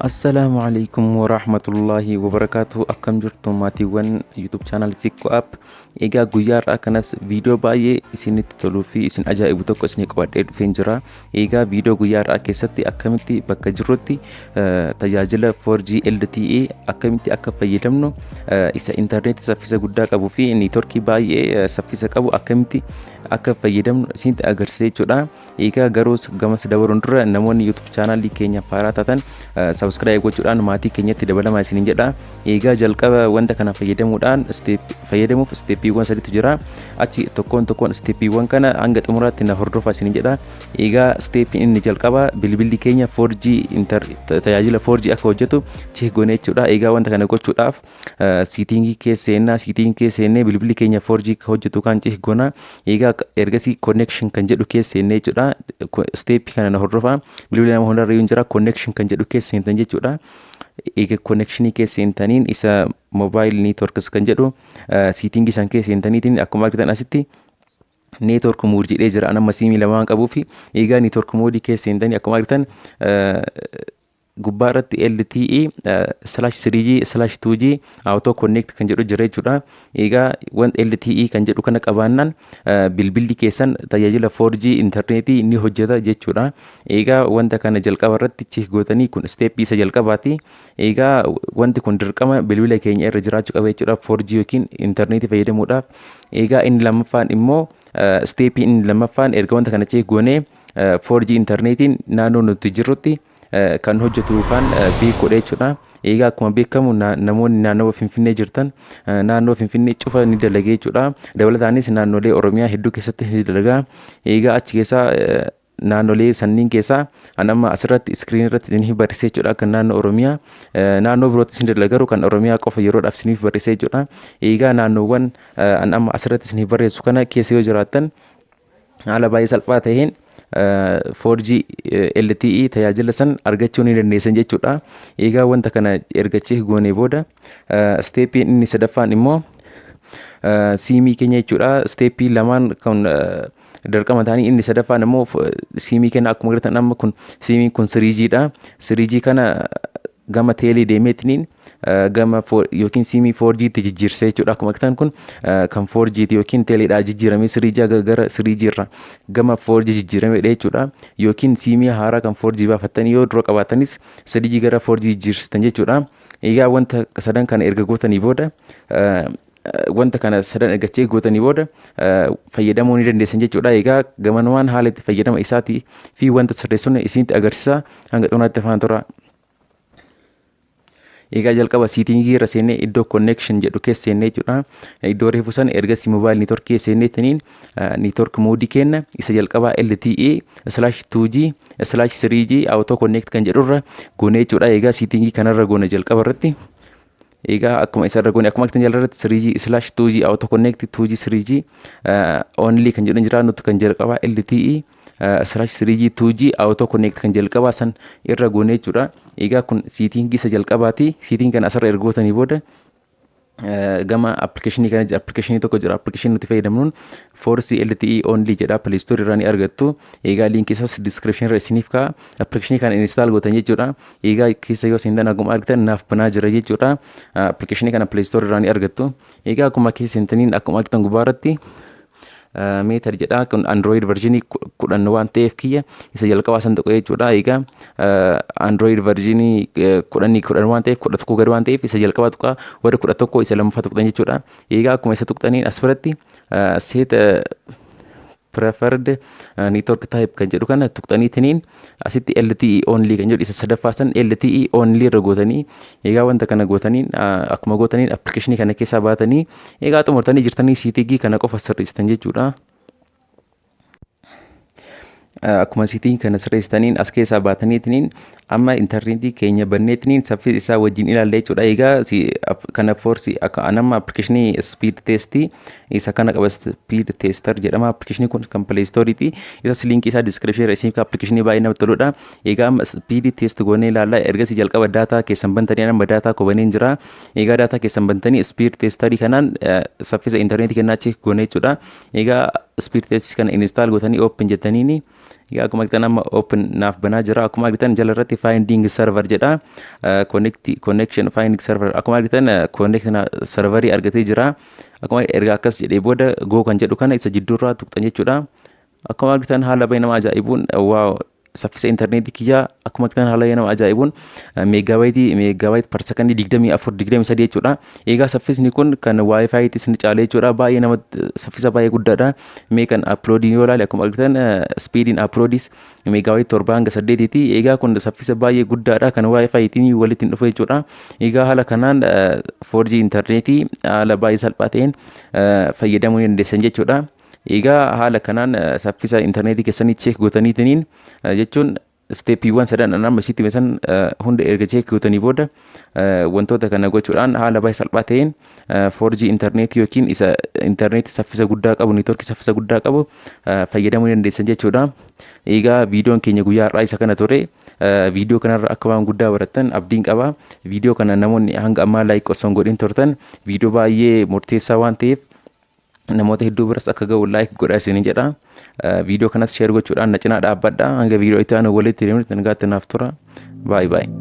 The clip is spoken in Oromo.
Assalaamu alaikum warahmatullaahi wabarakaatuhu. Akkam jirtu, maatiiwwan YouTube channel Sikko App? Egaa guyyaa har'aa kanas viidiyoo baay'ee isinitti toluu fi isin ajaa'ibu tokko isinii qabadhee dhufeen jira. Egaa viidiyoo guyyaa har'aa keessatti akkamitti bakka jirrutti tajaajila 4G LTE akkamitti akka fayyadamnu, isa intarneetii saffisa guddaa qabuu fi neetworkii baay'ee saffisa qabu akkamitti akka fayyadamnu isinitti agarsiisa jechuudha. Egaa garuu gamas dabaluun dura, namoonni YouTube chaanaalii keenya haaraa taatan subscribe gochuudhaan maatii keenyatti dabalamaa isiniin jedha. Egaa jalqaba wanta kana fayyadamuudhaan fayyadamuuf steeppiiwwan sadiitu jira. Achi tokkoon tokkoon steeppiiwwan kana hanga xumuraatti na hordofaa isiniin jedha. Egaa steeppiin inni jalqaba bilbilli keenya 4G tajaajila 4G akka hojjetu check goone jechuudha. Egaa wanta kana gochuudhaaf setting keessa seennaa. Setting keessa seennee bilbilli keenya 4G akka hojjetu kan check goona. Egaa ergasii connection kan jedhu keessa seennee jechuudha. Steeppii kana na hordofaa. Bilbila nama hundarra hin jira. Connection kan jedhu keessa seentan jechuudha. Egaa connectionii keessa seentaniin isa mobile networks kan jedhu setting san keessa seentaniitiin akkuma argitan asitti network mode jedhee jira. Amma siimii lama waan qabuuf, egaa network mode keessa seentanii akkuma argitan gubbaa irratti LTE/3G/2G auto connect kan jedhu jira jechuudha. Egaa want LTE kan jedhu kana qabaannaan bilbilli keessan tajaajila 4G intarneetii ni hojjeta jechuudha. Egaa wanta kana jalqaba irratti check gootanii, kun steeppii isa jalqabaati. Egaa wanti kun dirqama bilbila keenya irra jiraachuu qaba jechuudha, 4G yookiin intarneetii fayyadamuudhaaf. Egaa inni lammaffaan immoo, steeppii inni lammaffaan, erga wanta kana check goonee 4G intarneetiin naannoo nuti jirrutti kan hojjetu yookaan beekuudha jechuudha. Egaa akkuma beekamu namoonni naannoo Finfinnee jirtan naannoo Finfinnee cufa ni dalagee jechuudha. Dabalataanis naannolee Oromiyaa hedduu keessatti ni dalagaa. Egaa achi keessaa, naannolee sanniin keessaa, an amma asirratti screen irratti isiniif barreessee jechuudha, kan naannoo Oromiyaa. Naannoo birootti isin dalaga, garuu kan Oromiyaa qofa yeroodhaaf isiniif barreessee jechuudha. Egaa naannoowwan an amma asirratti isiniif barreessu kana keessa yoo jiraattan, haala baay'ee salphaa ta'een 4G LTE tajaajila san argachuu ni dandeessan jechuudha. Egaa wanta kana erga check goonee booda, steepiin inni sadaffaan immoo siimii keenya jechuudha. Steepii lamaan kan dirqama ta'anii, inni sadaffaan immoo siimii keenya. Akkuma agartan amma kun siimiin kun 3G dha. 3G kana gama teelee deemeetiniin gama yookiin siimii 4G tti jijjiirsee jechuudha. Akkuma agartan kun kan 4G ti yookiin teeleedhaa jijjiiramee 3G gara 3G irra gama 4G jijjiirameedha jechuudha. Yookiin siimii haaraa kan 4G baafattanii yoo dura qabaatanis 3G gara 4G jijjiirsitan jechuudha. Egaa wanta sadan kana erga gootanii booda, wanta kana sadan erga check gootanii booda fayyadamuu ni dandeessan jechuudha. Egaa gamanumaan haala itti fayyadama isaatii fi wanta sirreessuun isinitti agarsiisa, hanga xumuraatti afaan tura. Egaa jalqaba setting irra seennee iddoo connection jedhu keessa seennee jechuudha. Iddoo reefu sana ergasii mobile network seennee taniin network mode kenna isa jalqabaa LTE/2G/3G auto connect kan jedhurra goonee jechuudha. Egaa setting kanarra goone jalqaba irratti. Egaa akkuma isarra goone, akkuma argitan jala irratti 3G/2G auto connect 2G 3G only kan jedhu jira. Nuti kan jalqabaa LTE/3G 2G auto connect kan jalqabaa san irra goone jechuudha. Egaa kun setting isa jalqabaati. Setting kana asirra erga gootanii booda gama appilikeeshinii kana, appilikeeshinii tokko jira. Appilikeeshinii nuti fayyadamnuun 4C LTE only jedha. Play Store irraa ni argattu. Egaa liinkii isaas description irra isiniif ka'a. Appilikeeshinii kana install gootan jechuudha. Egaa keessa yoo seentan akkuma argitan naaf banaa jira jechuudha. Appilikeeshinii kana Play Store irraa ni argattu. Egaa akkuma keessa seentaniin akkuma argitan gubbaa irratti meter jedha. Kun Android version 10 waan ta'eef kiyya isa jalqabaa san tuqee jechuudha. Egaa Android version 10 waan ta'eef, 11 gadi waan ta'eef, isa jalqabaa tuqaa. Warri 11 isa lammaffaa tuqxan jechuudha. Egaa akkuma isa tuqxaniin as biratti set preferred network type kan jedhu kana tuqxaniitiniin asitti LTE only kan jedhu isa sadaffaa san LTE only irra gootanii, egaa wanta kana gootaniin, akkuma gootaniin appilikeeshinii kana keessaa baatanii, egaa xumurtanii jirtanii, setting kana qofa sirreessitan jechuudha. Akkuma setting kana sirreessitaniin as keessaa baataniitiniin amma intarneetii keenya banneetiniin saffisa isaa wajjin ilaalla jechuudha. Egaa kana 4C akka anamma appilikeeshinii speed test isa kana qaba, speed tester jedhama. Appilikeeshinii kun kan Play Storeeti. Isas liinkii isaa description irra isiniif. Appilikeeshinii baay'ee namatti toludha. Egaa amma speed test goonee ilaalla. Ergasii jalqaba daataa keessan bantanii, amma daataa koo baneen jira. Egaa daataa keessan bantanii speed testerii kanaan saffisa intarneetii kennaa check goonee jechuudha. Egaa Speed test kana install gootanii open jettaniini. Egaa akkuma argitan amma open naaf banaa jira. Akkuma argitan jala irratti "finding server" jedha. Connect, connection, finding server. Akkuma argitan connect serverii argatee jira. Akkuma erga akkas jedhee booda "go" kan jedhu kana isa jidduurraa tuqxan jechuudha. Akkuma argitan haala baay'ee nama ajaa'ibuun, wow, saffisa intarneetii kiyyaa akkuma argitan haala nama ajaa'ibuun megabyte per secondii 24, 23 jechuudha. Egaa saffisni kun kan WiFiitis ni caala jechuudha. Baay'ee nama saffisa baay'ee guddaadha. Mee kan uploadii yoo ilaale, akkuma argitan speediin uploadiis megabyte 7 hanga 8ti. Egaa kun saffisa baay'ee guddaadha, kan WiFiitiin walitti hin dhufu jechuudha. Egaa haala kanaan 4G intarneetii haala baay'ee salphaa ta'een fayyadamuu ni dandeessan jechuudha. Egaa haala kanaan saffisa intarneetii keessanii check gootaniitiniin jechuun stepiiwwan sadan amma isitti hime san hunda erga check gootanii booda wantoota kana gochuudhaan haala baay'ee salphaa ta'een 4G intarneetii yookiin isa intarneetii saffisa guddaa qabu, neetworkii saffisa guddaa qabu fayyadamuu ni dandeessan jechuudha. Egaa viidiyoon keenya guyyaa har'aa isa kana ture. Viidiyoo kanarra akka waan guddaa barattan abdiin qaba. Viidiyoo kana namoonni hanga ammaa like osoo hin godhin turtan, viidiyoo baay'ee murteessaa waan ta'eef namoota hedduu biras akka ga'u like godhaa isiniin jedha. Viidiyoo kanas share gochuudhaan na cinaa dhaabbadha. Hanga viidiyoo itti aanu walitti deemnutti nagaatti naaf tura. Baay'ee baay'ee.